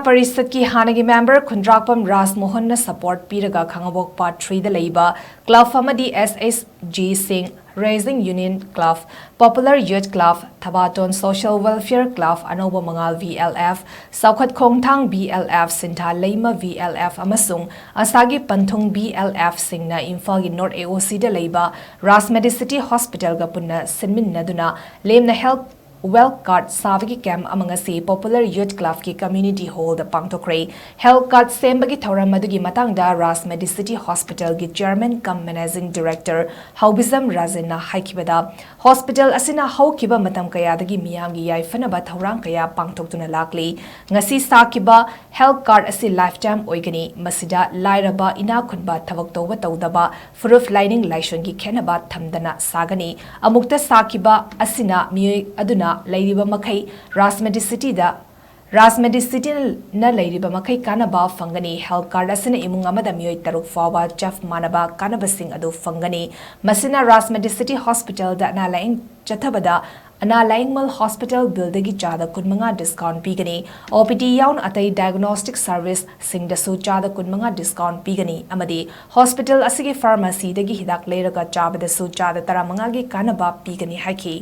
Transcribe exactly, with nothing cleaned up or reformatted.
ꯄꯔꯤꯁꯠꯀꯤ ꯍꯥꯟꯅꯒꯤ ꯃꯦꯝꯕꯔ ꯈꯨꯟꯗ꯭ꯔꯥꯛꯄꯝ ꯔꯥꯖꯃꯣꯍꯟꯅ ꯁꯄꯣꯔꯠ ꯄꯤꯔꯒ ꯈꯥꯉꯕꯣꯛ ꯄꯥꯔꯠ ꯊ꯭ꯔꯤꯗ ꯂꯩꯕ ꯀ꯭ꯂꯕ ꯑꯃꯗꯤ ꯑꯦꯁ ꯑꯦꯁ ꯖꯤ ꯁꯤꯡ, rising union club, popular youth club, Thabaton social welfare club, ꯑꯅꯧꯕ ꯃꯉꯥꯜ ꯚꯤ ꯑꯦꯜ ꯑꯦꯐ, ꯆꯥꯎꯈꯠ ꯈꯣꯡꯊꯥꯡ ꯚꯤ ꯑꯦꯜ ꯑꯦꯐ, ꯁꯤꯟꯊꯥ ꯂꯩꯃ ꯚꯤ ꯑꯦꯜ ꯑꯦꯐ ꯑꯃꯁꯨꯡ ꯑꯁꯥꯒꯤ ꯄꯟꯊꯨꯡ ꯚꯤ ꯑꯦꯜ ꯑꯦꯐꯁꯤꯡꯅ ꯏꯝꯐꯥꯜꯒꯤ ꯅꯣꯔꯠ ꯑꯦ ꯑꯣ ꯁꯤꯗ ꯂꯩꯕ ꯔꯥꯖ ꯃꯦꯗꯤꯁꯤꯇꯤ ꯍꯣꯁꯄꯤꯇꯥꯜꯒ ꯄꯨꯟꯅ ꯁꯤꯟꯃꯤꯟꯅꯗꯨꯅ ꯂꯦꯝꯅ ꯍꯦꯜꯊ ꯋꯦꯜꯊ ꯀꯥꯔꯗ ꯁꯥꯕꯒꯤ ꯀꯦꯝꯞ ꯑꯃ ꯉꯁꯤ ꯄꯣꯄꯨꯂꯔ ꯌꯨꯊ ꯀ꯭ꯂꯕꯀꯤ ꯀꯝꯃ꯭ꯌꯨꯅꯤꯇꯤ ꯍꯣꯜꯗ ꯄꯥꯡꯊꯣꯛꯈ꯭ꯔꯦ꯫ ꯍꯦꯜꯊ ꯀꯥꯔꯗ ꯁꯦꯝꯕꯒꯤ ꯊꯧꯔꯝ ꯑꯗꯨꯒꯤ ꯃꯇꯥꯡꯗ ꯔꯥꯖ ꯃꯦꯗꯤꯁꯤꯇꯤ ꯍꯣꯁꯄꯤꯇꯥꯜꯒꯤ ꯆꯦꯌꯔꯃꯦꯟ ꯀꯝ ꯃꯦꯅꯦꯖꯤꯡ ꯗꯤꯔꯦꯛꯇꯔ ꯍꯥꯎꯕꯤꯖꯝ ꯔꯥꯖꯦꯟꯅ ꯍꯥꯏꯈꯤꯕꯗ, ꯍꯣꯁꯄꯤꯇꯥꯜ ꯑꯁꯤꯅ ꯍꯧꯈꯤꯕ ꯃꯇꯝ ꯀꯌꯥꯗꯒꯤ ꯃꯤꯌꯥꯝꯒꯤ ꯌꯥꯏꯐꯅꯕ ꯊꯧꯔꯥꯡ ꯀꯌꯥ ꯄꯥꯡꯊꯣꯛꯇꯨꯅ ꯂꯥꯛꯂꯤ꯫ ꯉꯁꯤ ꯁꯥꯈꯤꯕ ꯍꯦꯜꯊ ꯀꯥꯔꯗ ꯑꯁꯤ ꯂꯥꯏꯐ ꯇꯥꯏꯝ ꯑꯣꯏꯒꯅꯤ꯫ ꯃꯁꯤꯗ ꯂꯥꯏꯔꯕ, ꯏꯅꯥꯛ ꯈꯨꯟꯕ, ꯊꯕꯛ ꯇꯧꯕ ꯇꯧꯗꯕ, ꯐꯨꯔꯨꯞ, ꯂꯥꯏꯅꯤꯡ ꯂꯥꯏꯁꯣꯟꯒꯤ ꯈꯦꯠꯅꯕ ꯊꯝꯗꯅ ꯁꯥꯒꯅꯤ꯫ ꯑꯃꯨꯛꯇ ꯁꯥꯈꯤꯕ ꯑꯁꯤꯅ ꯃꯤꯑꯣꯏ ꯑꯗꯨꯅ ꯂꯩꯔꯤꯕ ꯃꯈꯩ ꯔꯥꯖ ꯃꯦꯗꯤꯁꯤꯇꯤꯗ, ꯔꯥꯖ ꯃꯦꯗꯤꯁꯤꯇꯤꯅ ꯂꯩꯔꯤꯕ ꯃꯈꯩ ꯀꯥꯟꯅꯕ ꯐꯪꯒꯅꯤ꯫ ꯍꯦꯜꯊ ꯀꯥꯔꯗ ꯑꯁꯤꯅ ꯏꯃꯨꯡ ꯑꯃꯗ ꯃꯤꯑꯣꯏ ꯇꯔꯨꯛ ꯐꯥꯎꯕ ꯆꯞ ꯃꯥꯟꯅꯕ ꯀꯥꯟꯅꯕꯁꯤꯡ ꯑꯗꯨ ꯐꯪꯒꯅꯤ꯫ ꯃꯁꯤꯅ ꯔꯥꯖ ꯃꯦꯗꯤꯁꯤꯇꯤ ꯍꯣꯁꯄꯤꯇꯥꯜꯗ ꯑꯅꯥ ꯂꯥꯌꯦꯡ ꯆꯠꯊꯕꯗ ꯑꯅꯥ ꯂꯥꯌꯦꯡꯃꯜ ꯍꯣꯁꯄꯤꯇꯥꯜ ꯕꯤꯜꯗꯒꯤ ꯆꯥꯗ ꯀꯨꯟꯃꯉꯥ ꯗꯤꯁꯀꯥꯎꯟꯠ ꯄꯤꯒꯅꯤ꯫ ꯑꯣ ꯄꯤ ꯗꯤ ꯌꯥꯎꯅ ꯑꯇꯩ ꯗꯥꯏꯒꯅꯣꯁꯇꯤꯛ ꯁꯔꯚꯤꯁꯁꯤꯡꯗꯁꯨ ꯆꯥꯗ ꯀꯨꯟꯃꯉꯥ ꯗꯤꯁꯀꯥꯎꯟꯠ ꯄꯤꯒꯅꯤ ꯑꯃꯗꯤ ꯍꯣꯁꯄꯤꯇꯥꯜ ꯑꯁꯤꯒꯤ ꯐꯥꯔꯃꯥꯁꯤꯗꯒꯤ ꯍꯤꯗꯥꯛ ꯂꯩꯔꯒ ꯆꯥꯕꯗꯁꯨ ꯆꯥꯗ ꯇꯔꯥꯃꯉꯥꯒꯤ ꯀꯥꯟꯅꯕ ꯄꯤꯒꯅꯤ ꯍꯥꯏꯈꯤ꯫